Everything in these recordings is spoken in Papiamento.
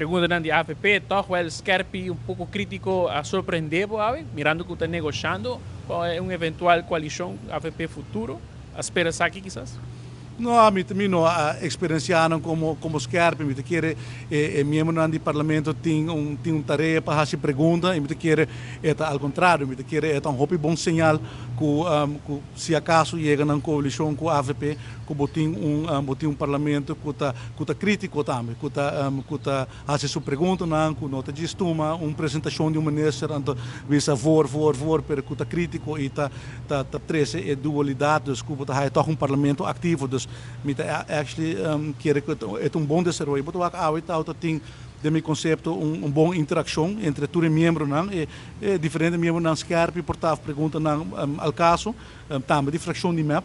Preguntanan di AVP toch wel skerpi, un poco critico, a sorprende bo awe, mirando cu ta negoshando un eventual coalicion AVP Futuro? A spera esaki kisas? No, mi no a experiencia nan como skerpi. Mi ta kere e miembronan di parlamento tin un tarea pa haci pregunta y mi ta kere e ta al contrario, mi ta kere e ta un hopi bon señal cu si acaso yega na coalicion cu AVP, cu bo tin un parlamento cu ta critico tambe, cu ta haci su preguntanan, cu no ta djis tuma un presentacion di un minister anto bisa voor, voor, voor, pero cu ta critico y ta trece e dualidad, dus cu bo ta haya toch un parlamento activo. Dus mi ta actually kere cu e ta un bon desaroyo. Bo ta wak awe ta tin den mi concepto un bon interaccion entre tur e miembronan e diferente miembronan skerpi por ta preguntanan al caso, tambe di fraccion di MEP,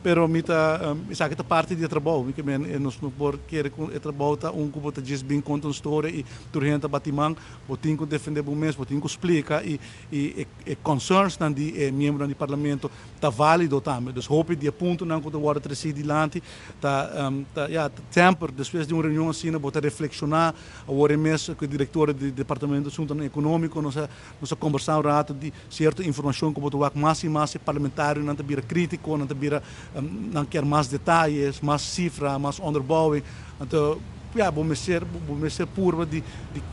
pero mi ta esaki ta parti di trabou. Mi kiermen nos no por kere cu e trabou ta un cu bo ta djis bin conta un story y tur hende ta bati man. Bo tin cu defende bo mes, bo tin cu splica y e concerns nan di e miembronan di parlamento ta valido tambe. Dus hopi di e puntonan cu ta wordo treci dilanti ta, ja, semper despues di un reunion asina bo ta reflexiona. Awor mes cu e director di Departamento di Asuntonan Economico nos a conversa un rato di cierto informacion cu bo ta wak mas y mas e parlamentarionan ta bira critico, nan ta bira nan kier mas detaye, mas cifra, mas onderbouwing. Anto, ja, bo mester purba di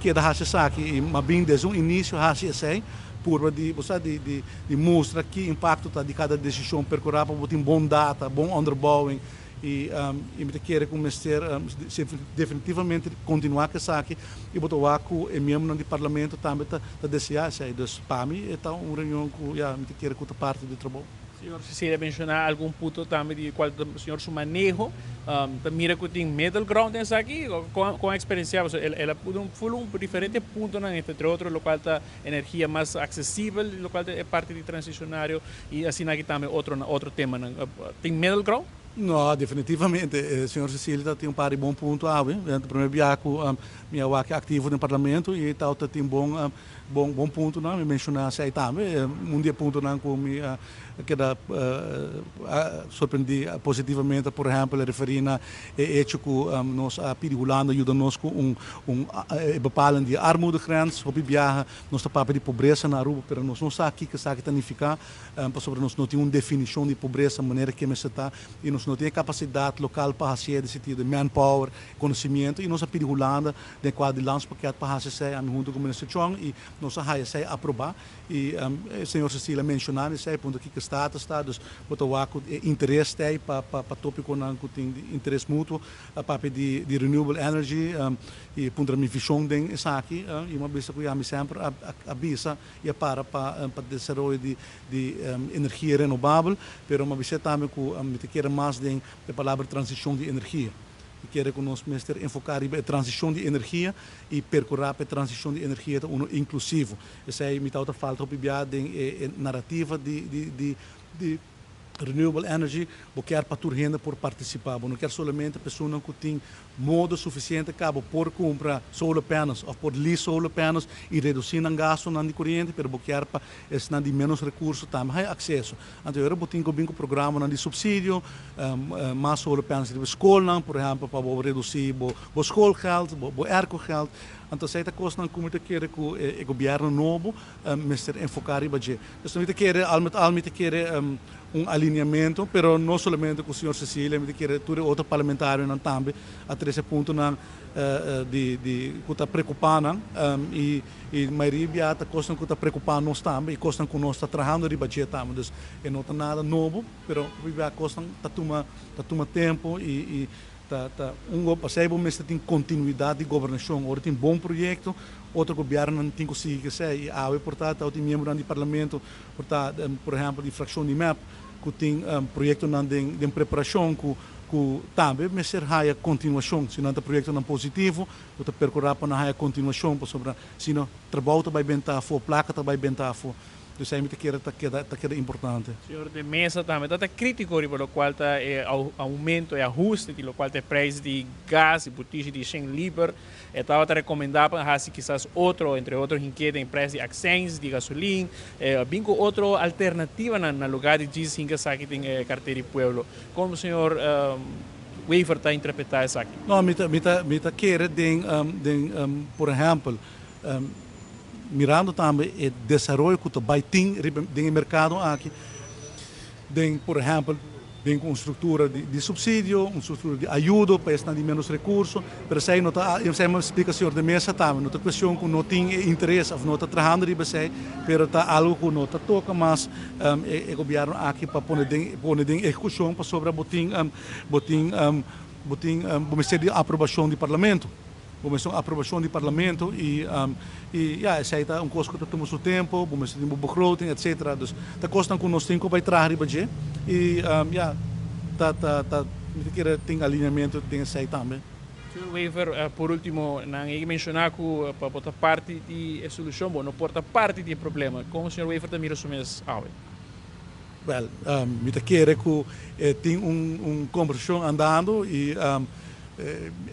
keda haci esaki y m'a bin desde un inicio haci esey, purba di, bo sa, di mustra ki impacto ta di cada decision, percura pa bo tin bon data, bon onderbouwing y mi ta kere cu mester definitivamente continua cu esaki y bo ta wak cu e miembronan di parlamento tambe ta desea esey. Dus pa mi ta un reunion cu, ja, mi ta kere cu ta parti di trabou. Señor Cecilia a menciona algun punto tambe di cual señor su maneho. Ta mira cu tin middle ground esaki, con experiencia, el a pudo un diferente puntonan, entre otro locual ta energia mas accesibel, locual ta parti di transicionario y asina aki tambe otro tema. Tin middle ground? No, definitivamente. Señor Cecilia tin un par di bon punto awe. E prome biaha cu mi a wak activo den parlamento y tin bon puntonan. Mi menciona esey tambe. Un di e puntonan cu mi keda sorprendi positivamente, por ehempel, referi na e hecho cu nos a pidi Hulanda yuda nos cu un bepaling di armoedegrens. Hopi biaha nos ta papia di pobresa na Aruba, pero nos no sa kico esaki ta significa, pasobra nos no tin un definicion di pobresa manera cu mester ta y nos no tin capacidad local pa haci den sentido di manpower, conocimento, y nos a pidi Hulanda den cuadro di landspakket pa haci esey, ami hunto cu minister Chong, y nos a haya esey aproba y señor Cecilia a menciona esey punto kico status ta. Dus bo ta wak interes t'ey pa topiconan cu tin interes mutuo, papia di renewable energy y puntra mi vision den esaki y m'a bisa cu mi semper a bisa y a para pa desaroyo di energia renovabel, pero m'a bisa tambe cu mi ta kere mas den e palabra transicion di energia. Mi kere cu nos mester enfoca riba e transicion di energia y percura pa e transicion di energia ta uno inclusivo. Esey mi ta falta hopi bia den e narrativa di renewable energy. Bo kier pa tur hende por participa. Bo no kier solamente persona cu tin modo suficiente caba por cumpra solar panels of por lease solar panels y reduci nan gastonan di coriente, pero bo kier pa esnan di menos recurso tambe haya acceso. Anto, awor bo tin cu bin cu programanan di subsidio, mas solar panels di scolnan, por ehempel, pa bo reduci bo schoolgeld, bo airco geld. Anto, esey ta cosnan cu mi ta kere cu e gobierno nobo mester enfoca riba dje. Dus mi ta kere, al met al mi ta kere un alineamento, pero no solamente cu señor Cecilia, mi ta kere tur e otro parlamentarionan tambe a trece puntonan di cu ta preocupa nan y mayoria bia ta cosnan cu ta preocupa nos tambe y cosnan cu nos ta trahando riba dje tambe. Dus e no ta nada nobo, pero bia cosnan ta tuma tempo y ta un pasei bo mester tin continuidad di gobernacion. Ora tin bon proyecto, otro gobierno tin cu sigui esey. Y awe por ta tin miembronan di parlamento, por ta, por ehempel, di fraccion di MEP, cu tin proyectonan den preparacion cu tambe mester haya continuacion. Si nan ta proyectonan positivo, bo ta percura pa nan haya continuacion, pasobra sino trabou ta bay benta afo, placa ta bay benta afo. Dus esey mi ta kere ta keda importante. Señor de Meza tambe ta critico riba locual ta e aumento y ahuste di locual ta prijs di gas y butishi di 100 liber. E tabata recomenda pa haci kisas otro, entre otro, hink'e den prijs di accijns, di gasolin, bin cu otro alternativa na lugar di djis hinka esaki den cartera di pueblo. Con señor Wever ta interpretá esaki? No, mi ta kere den, por ehèmpel, mirando tambe e desaroyo ku ta bai tin den merkado aki, den, por ehèmpel, den ku struktura di supsidio, un struktura di ayudo pa esnan di ménos rekurso, pero esei no ta, esei mi a splika señor de Meza tambe, no ta kuestion ku no tin interes òf no ta trahando riba esei, pero ta algu ku no ta toka mas e gobièrnu aki pa pone den ehekushon, pasobra bo tin bo mester di aprobashon di parlamento. Bo mester aprobashon di parlamento i ja, esei ta un kos ku ta tuma su tempu, bo mester tin begroting, etc. Dus ta kosnan ku nos tin ku bai traha riba dje i ja, ta mi ta kere tin alineamentu den esei tambe. Sr. Wever, por último, nan a menshoná ku pa bo ta parti di solushon, bo no por ta parti di problema. Kon sr. Wever ta mira su mes awe? Well, mi ta kere ku tin un kombersashon andando i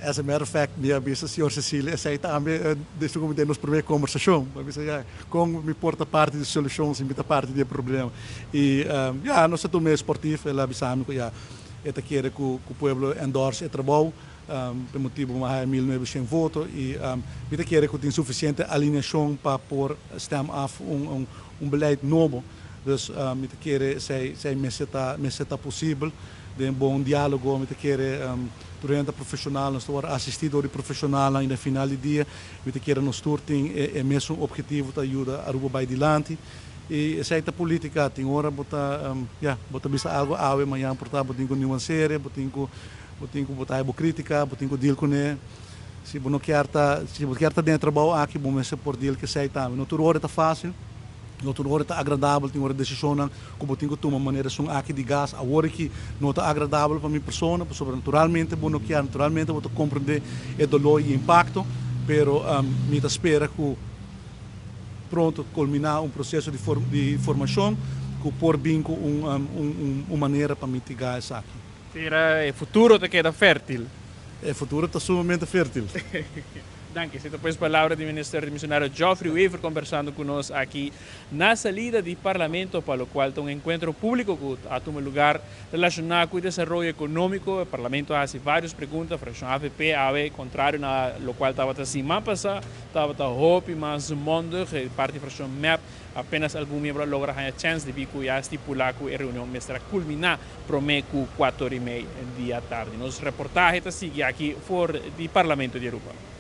as a matter of fact, mi a bisa señor Cecilia esei tambe desde ku nos promé kombersashon. Mi a bisa, ja, kon mi por ta parti di solushon si mi ta parti di problema? I ja, nos a tuma sportief, el a bisa mi ku ja, e ta kere ku pueblo endorse e trabou, pa motibu m'a 1900 voto i mi ta kere ku tin sufisiente alineashon pa por stem af un beleid nobo. Dus mi ta kere esei mester ta posibel den bon diálogo. Mi ta kere tur hende profeshonal, nos ta asistí di profeshonal na final di dia. Mi ta kere nos tur tin e mesun objetivo, ta yuda Aruba bai dilanti. I esei ta polítika, tin ora bo ta ja, bo ta bisa algu awe, mañan por ta bo tin ku nuanseer, bo tin ku bota bo krítika, bo tin ku deal kuné. Si bo ke ta den trabou aki, bo mester por deal ku esei tambe. No tur ora ta fásil, no tur ora ta agradabel, tin ora desishonnan ku bo tin ku tuma manera esun aki di gas awor aki no ta agradabel pa mi persona, pasobra naturalmente bo no ke, naturalmente bo ta komprondé e doló i impakto, pero mi ta spera ku pronto kulminá un proseso di formashon ku por bin ku un manera pa mitigá esaki. Sera e futuro ta keda fértil. E futuro ta sumamente fértil. Danki. Esei ta palabra di minister demisionario Geoffrey Wever kombersando ku nos aki na salida di parlamento, pa lokual un enkuentro públiko ku a tuma lugá relashoná ku desaroyo ekonómiko. E parlamento a hasi vários pregunta, frakshon AVP, AW, kontrario na lokual tabata siman pasá, tabata hopi mas mondig, parti frakshon MEP, apenas algun miembro a logra haña chèns debí ku ya stipulá ku e reunion mester a kulminá promé ku 4:30 di atardi. Nos reportahe ta sigui aki for di Parlamento di Aruba.